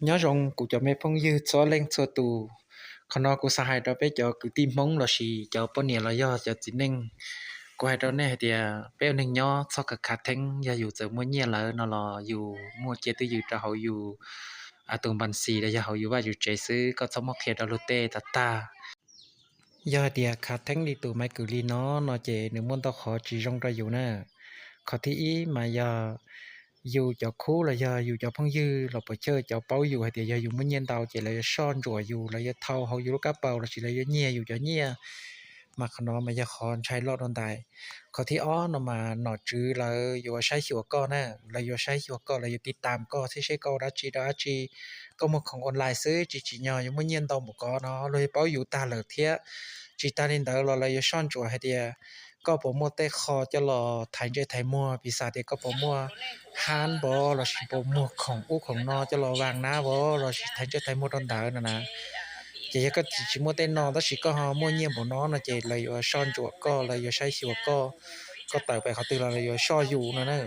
Nyob zoo kuv cov me phooj ywg txhua leej txhua tus. Qhov no kuv xav hais rau peb cov kwv tij Hmoob lossis cov poj niam los yog cov txiv neej. Kuv hais rau nej hais tias peb ua neeg nyob txhob khav khav theeb, yog yus txawm muaj nyiaj lawm no los yus muaj cia twj ywm rau hauv yus tus npas xis los yog hauv yus vaj yus tsev xwb, koj txhob muab qhia rau luag tej tag tag. Yog hais tias khav theeb li tus Maiv Kwm Lis no no ces nws muaj ntau qhov tsis zoo rau yus na. Qhov thib ib mas yog yus cov khub los yog yus cov phooj ywg los puas chawj cov paub yus hais tias yog yus muaj nyiaj ntau ces lawv yuav soj ntsuam yus, lawv yuav thau hauv yus lub kab paus lossis lawv yuav nyiag yus cov nyiaj. Mas qhov no mas yog qhov ntshai loj dua ntais. Qhov thib ob no mas nom tswv lawv yuav saib xyuas koj na, lawv yuav saib xyuas koj, lawv yuav tiv tam koj thiab seb koj ua dab tsi rau dab tsi. Koj muag khoom online xwb tsis tsim nyog yuav muaj nyiaj ntau npaum ko no, luag yuav paub yus tag lawm thiab. Tsis tas li ntawd los lawv yuav soj ntsuam hais tias koj puas muaj tej qho coj los thaiv ntsej thaiv muag, piv xam tias koj puas muaj hab npov lossis puas muag khoom ub khoom no coj los vas nab vov lossis thaiv ntsej thaiv muag rau ntawd no na. Ces yog koj tsis muaj tej no tab sis koj ho muaj nyiaj npaum no no ces lawv yuav soj ntsuam koj, lawv yuav saib xyuas koj, koj tawm pem qhov twg los lawv yuav soj yus no na.